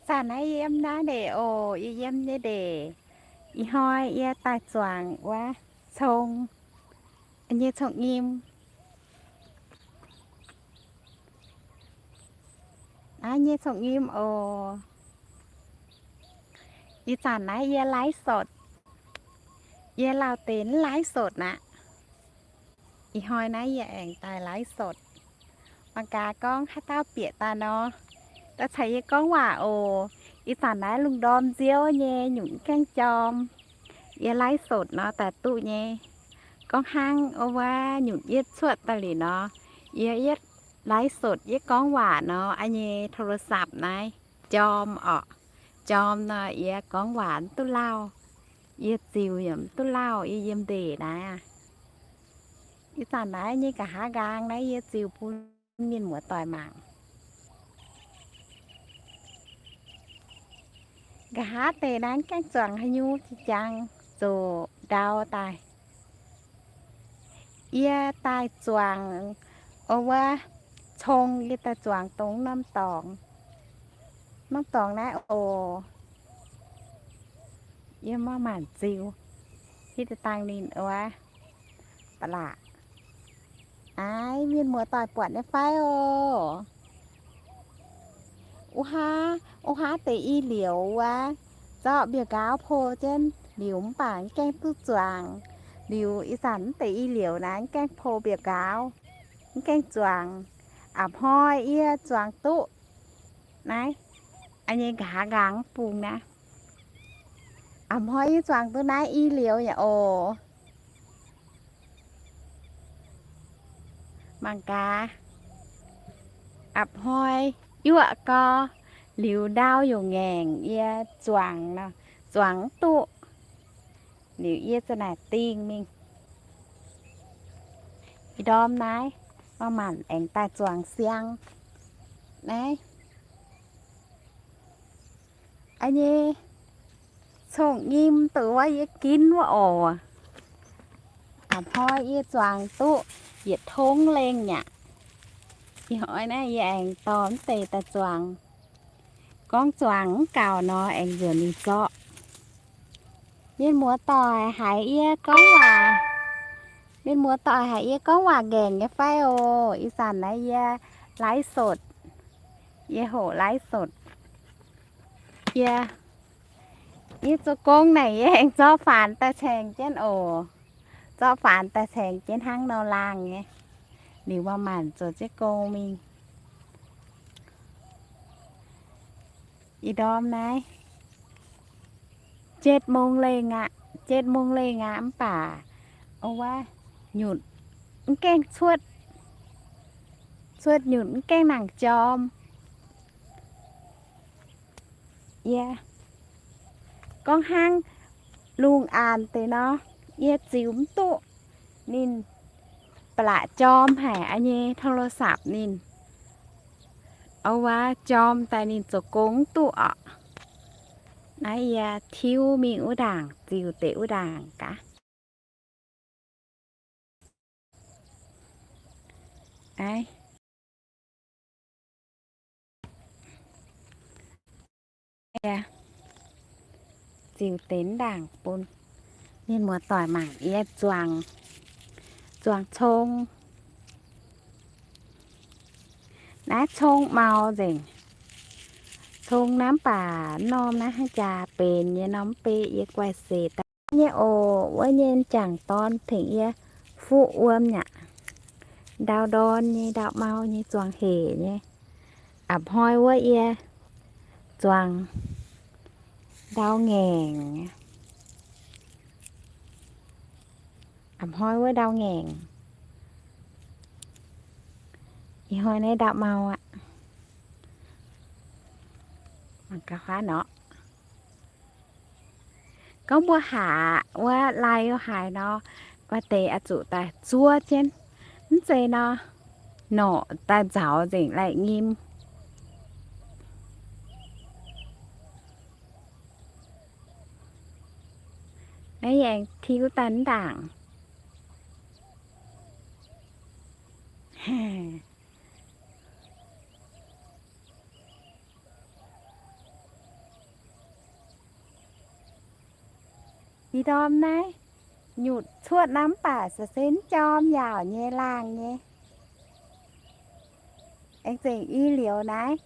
Zanc naaiv yiem naaiv ndeic oc, yie yiem nyei ndeic. Ih hnoi yie daaih zuangx wuov cong, nyei cong-nyim. Naaiv nyei cong-nyim oc. Ih zanc naaiv yie ไลฟ์สด, yie lauh deix ไลฟ์สด aqv. Ih hnoi naaiv yie aengx daaih ไลฟ์สด. Mangc gaax gorngv haaix dauh bieqc daaih nor, daaih caux yie gorngv waac oc. Ih zanc naaiv lungh ndorm nziouv nyei, nyungc mv gaengh jorm. Yie ไลฟ์สด nor daaih duqv nyei. Gorngv hnangv wuov nyungc yietv cuotv daaih liuz nor, yie yietv ไลฟ์สด yietv gorngv waac nor, a'nyei โทรศัพท์ naaiv jorm orqc. Jorm nor yie gorngv waac mv duqv lauh. Yie ziux yaac mv duqv lauh, yie yiem ndeic naaiv aqv. Ih zanc naaiv nyei nqa'haav nqaang naaiv yie ziux bun mienh muoz-doic mangc. Nqa'haav deix naaiv mv gaengh zuangx haaix nyungc, jiex jangx zoqc ndau daaih. Yie daaih zuangx wuov cong, yie daaih zuangx dongh norm dorngx, norm dorngx naaiv oc. Yie maiv maanc ziux, hitv deix dangh ninh wuov ba'laqc. Aav, mienh muoz-doic buatc nyei fai oc? Wuov haav, wuov haav deix i liouc wuov, zorqv mbiauz-nqaauv po jienv liuz mv baac mv gaengh duqv zuangx. Liuz ih zanc mv deix i liouc naaiv mv gaengh po mbiauz-nqaauv, mv gaengh zuangx. A'hnoi yie zuangx duqv naaiv, a'nyei nqa'haav nqaang bung naaiv. A'hnoi yie zuangx duqv naaiv i liouc yaac oc. Mangc gaax, a'hnoi yuoqv gau, liuz ndau yaac ngaengc, yie zuangx, zuangx mv duqv. Liuz yie za'naaic dingh mingh. Ih ndorm naaiv, maaih maanc aengx daaih zuangx siang naaiv. A'nyei cong-nyim duqv wuov yie ginv wuov oc. A'hnoi yie zuangx duqv yietc tongv lengh aqv. Ih hnoi naaiv yie aengx dorh mv deix daaih zuangx. Gorngv zuangx mv gaux nor aengx nzuonx mingh zorqv. Mienh muoz-doic haiz yie gorngv waac, mienh muoz-doic haiz yie gorngv waac ngaengc nyei fai oc? Ih zanc naaiv yie ไลฟ์สด, yie hoqc ไลฟ์สด. Yie, yie zoux gong naaic yie aengx zorqv faanx daaih caengx jienv oc. Zorqv faanx daaih caengx jienv hnangv nor laangh nyei. Liuz maaih maanc zoux jienv gong mingh. Ih ndorm naaiv เจ็ดโมง lengh aqv, เจ็ดโมง lengh aqv mv baac wuov nyutc mv gaengh cuotv, cuotv nyutc mv gaengh nangc jorm. Yie gorngv hnangv lungh aanx deix nor, yie ziux mv duqv. Ninh ba'laqc jorm haic, a'nyei โทรศัพท์ ninh. Wuov jorm daaih ninh zoux gong mv duqv orqc. Naaiv yie tiuv mingh wuov ndaangc, ziux deix wuov ndaangc gaax. Ziux deix ndaangc bun mienh muoz-doic mangc yie zuangx, zuangx cong. Naaiv cong maux nzengc. Cong naaiv mv baac norm naaiv hnangv jaax benx nyei norm mv bei yie guaih seix daaih nyei oc. Wuov nyei m'jangc dorn tengx yie fuqv wuom nyaqc. Ndau ndorn nyei, ndau mau nyei, zuangx hec nyei. A'hnoi wuov yie zuangx ndau ngaengc. A'hnoi wuov ndau ngaengc. Ih hnoi naaiv ndau mau aqv. Mangc gaax huaav norqc. Gorngv mbuo haac wuov lai haaix nor, maaih deix oix zuqc daaih zuov jienv. Mv zeiz nor, norqc daaih nzaaux nzengc lai nyim. Naaiv aengx tiuv daaih ndaangc. Ih ndorm naaiv nyutc cuotv naaiv mv baac se mv jorm yaauc nyei laangh nyei. Aengx zengc i liouc naaiv,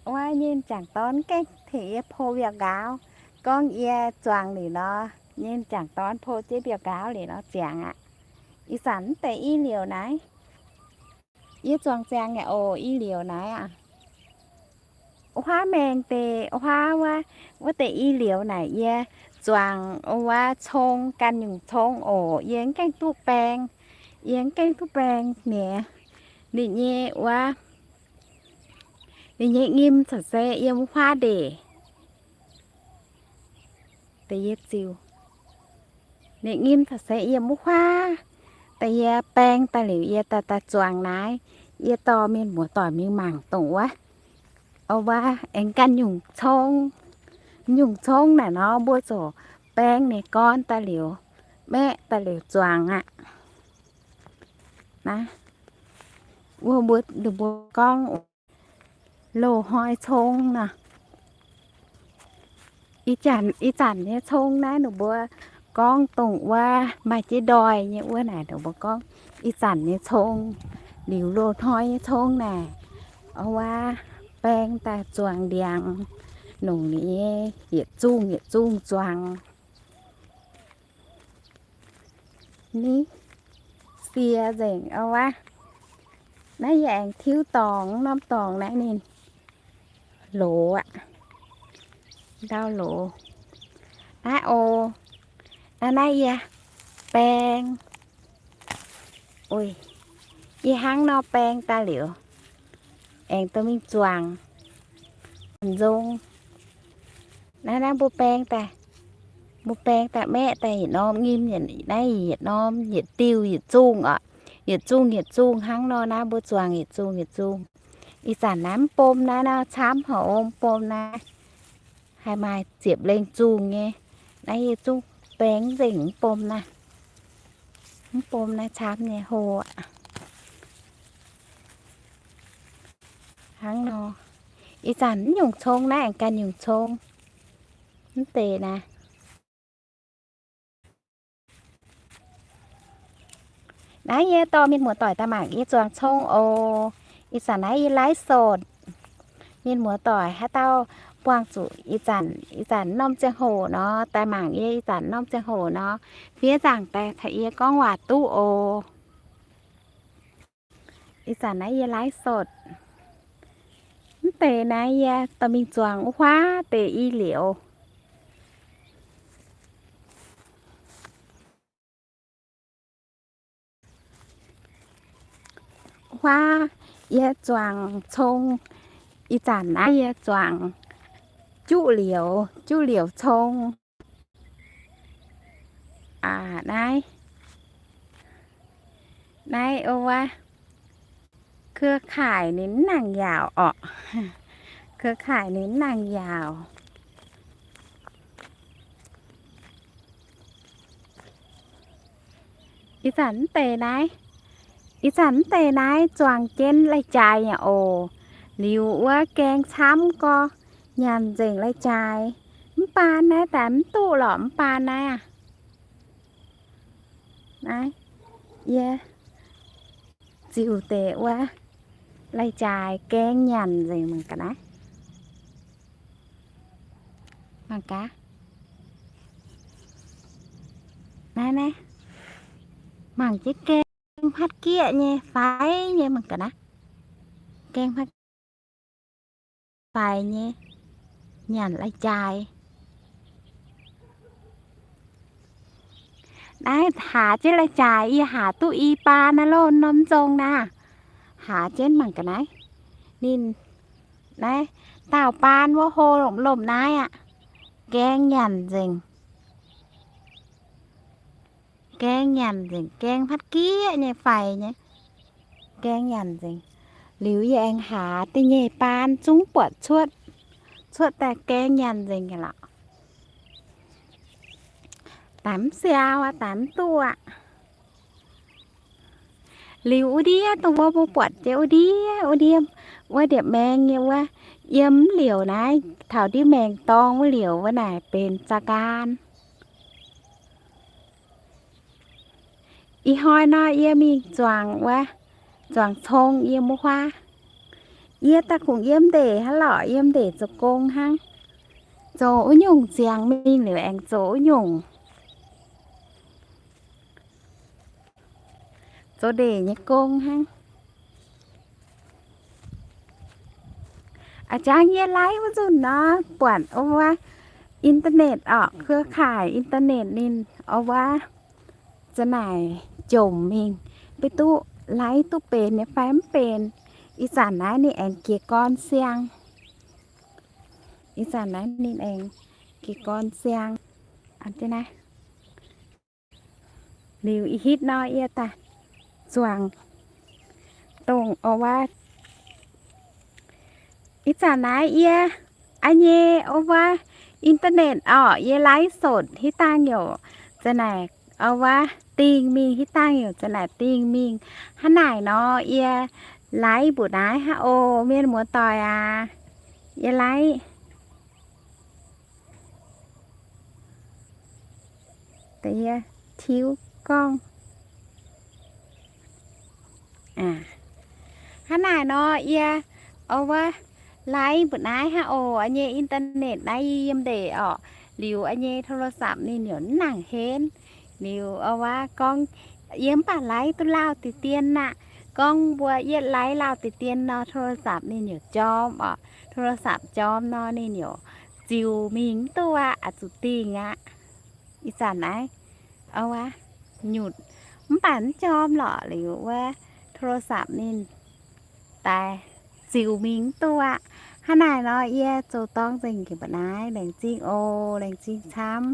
wuov nyei m'jangc dorn gengh tengx yie po mbiauh nqaauv. Gorngv yie zuangx liuz nor, nyei m'jangc dorn po jienv mbiauh nqaauv liuz nor ziangx aqv. Ih zanc mv deix i liouc naaiv, yie zuangx ziangx yaac oc, i liouc naaiv aqv. Huaav maengh deix huaav wuov, wuov deix i liouc naaic yie zuangx wuov cong, ganh nyungc cong oc. Yie mv gaengh duqv baeng, yie mv gaengh duqv baeng nyei. Ninh nyei wuov, ninh nyei nyim caux se yiem wuov huaav ndeic. Deix yie ziux, ninh nyim caux se yiem wuov huaav. Deix yie baeng daaih liuz yie daaih daaih zuangx naaiv, yie dorh mienh muoz-doic mingh mangc dongh wuov. Wuov aengx ganh nyungc cong, nyungc cong naaic nor mbuo ziouc baeng ninh gorn daaih liuz, maeqv daaih liuz zuangx aqv. Naaiv, wuov mbuo, mbuo gorngv loz-hnoi cong nor. Ih zanc, ih zanc nyei cong naaiv ninh mbuo gorngv dongh wuov maaih jienv ndoih nyei wuov naaic, ninh mbuo gorngv ih zanc nyei cong. Liuz loz-hnoi nyei cong naaic, wuov baeng daaih zuangx ndiangx, nongc ninh nyei yietc zungh yietc zungh zuangx. Ni, sie nzengc wuov. Naaiv yie aengx tiuv dorngx, norm dorngx naaiv ninh loz aqv. Ndau loz. Naaiv oc. Naaiv, naaiv yie baeng. Oc, yie hnangv nor baeng daaih liuz, aengx dorh mingh zuangx nzong. Naaiv, naaiv mbuo baeng daaih, mbuo baeng daaih maeqv daaih yietc norm nyim, naaiv yietc norm, yietc diuh, yietc zungh oc. Yietc zungh yietc zungh hnangv nor naaiv mbuo zuangx yietc zungh yietc zungh. Ih zanc naaiv mv bom naaiv nor camv haic oc, mv bom naaiv haih maaih ziepc lengh zungh nyei. Naaiv yie zungv baeng nzengc mv bom naaiv. Mv bom naaiv camv nyei hlo aqv. Hnangv nor, ih zanc mv nyungc cong naaiv aengx ganh nyungc cong. Mv deix naaiv. Naaiv yie dorh mienh muoz-doic daaih mangc yie zuangx cong oc. Ih zanc naaiv yie ไลฟ์สด. Mienh muoz-doic haaix dauh buangh zuqc ih zanc, ih zanc norm ziangh hoc nor, daaih mangc yie ih zanc norm ziangh hoc nor, fiev nzaangc daaih taux yie gorngv waac duqv oc. Ih zanc naaiv yie ไลฟ์สด. Mv deix naaiv yie dorh mingh zuangx wuov huaav deix i liouc. Huaav yie zuangx cong. Ih zanc naaiv yie zuangx juqv liouc, juqv liouc cong. Aa, naaiv, naaiv wuov, เครือข่าย ninh mv nangc yaauc orqc. เครือข่าย ninh mv nangc yaauc. Ih zanc mv deix naaiv, ih zanc mv deix naaiv zuangx jienv lai-jaaix nyei oc. Liuz wuov gaeng camv gorx, nyanc nzengc lai-jaaix. Mv baan naaiv daaih mv duqv lorqc, mv baan naaiv aqv. Naaiv, yie ziux deix wuov lai-jaaix gaeng nyanc nzengc mangc gaax naaiv. Mangc gaax. Naaiv, naaiv. Mangc jienv gaeng hmatv gieqv nyei, faix nyei mangc gaax naaiv. Gaeng hmatv faix nyei, nyanc lai-jaaix. Naaiv haaz jienv lai-jaaix, yie haaz duqv i baan naaiv loh, norm nzong naaiv. Haaz jienv mangc gaax naaiv. Ninh, naaiv, daauh baan wuov hlo lomh lomh naaiv aqv. Gaeng nyanc nzengc. Gaeng nyanc nzengc, gaeng hmatv gieqv nyei, faix nyei. Gaeng nyanc nzengc. Liuz yie aengx haaz da'nyeic baan zungv buatc cuotv, cuotv daaih gaeng nyanc nzengc nyei lorqc. Daaih mv siau aqv, daaih mv duqv aqv. Liuz wuov ndiev dongh wuov mbuo buatc jiex wuov ndiev, wuov ndiev, wuov ndiev maengx nyei wuov, yiem mv liouc naaiv, taux ndiev maengx dorng wuov liouc wuov naaic benx za'ngaan. Ih hnoi nor yie mingh zuangx wuov, zuangx cong yie mbuo huaav. Yie daaih kungx yiem ndeic hnangv lorqc, yiem ndeic zoux gong hnangv. Zoux wuov nyungc ziangx mingh liuz aengx zoux wuov nyungc, zoux ndeic nyei gong hnangv. A'jangv yie ไลฟ์ wuov nzunc nor, buatc wuov internet orqc, เครือข่าย internet ninh wuov za'naaic jomc mingh, mv baac duqv ไลฟ์ duqv benx nyei fai mv benx. Ih zanc naaiv ninh aengx jiez gorn siang. Ih zanc naaiv ninh aengx jiez gorn siang. Liuz ih hitv nor yie daaih zuangx dongh wuov, ih zanc naaiv yie a'nyei wuov internet orqc, yie ไลฟ์สด hitv dangh youc za'naaic wuov dingh mingh, hitv dangh youc za'naaic dingh mingh. Hnangv naaic nor yie ไลฟ์ mbuoqc naaiv hnangv oc, mienh muoz-doic aac. Yie ไลฟ์ deix yie tiuv gorngv. Hnangv naaic nor yie wuov ไลฟ์ mbuoqc naaiv hnangv oc, a'nyei internet naaiv yie yiem ndeic orqc. Liuz a'nyei โทรศัพท์ ninh youc mv nangc henv. Liuz wuov gorngv yie mv baac ไลฟ์ duqv lauh deix dien aqv. Gorngv mbuo yietv ไลฟ์ lauh deix dien nor โทรศัพท์ ninh youc jorm orqc. โทรศัพท์ jorm nor ninh youc ziux mingh mv duqv aqv, oix zuqc dingh aqv. Ih zanc naaiv wuov nyutc mv baac mv jorm lorqc, liuz wuov โทรศัพท์ ninh daaih ziux mingh mv duqv aqv. Hnangv naaic nor yie zoux dorng nzengc jiex mbuoqc naaiv. Laengz zingh oc, laengz zingh camv.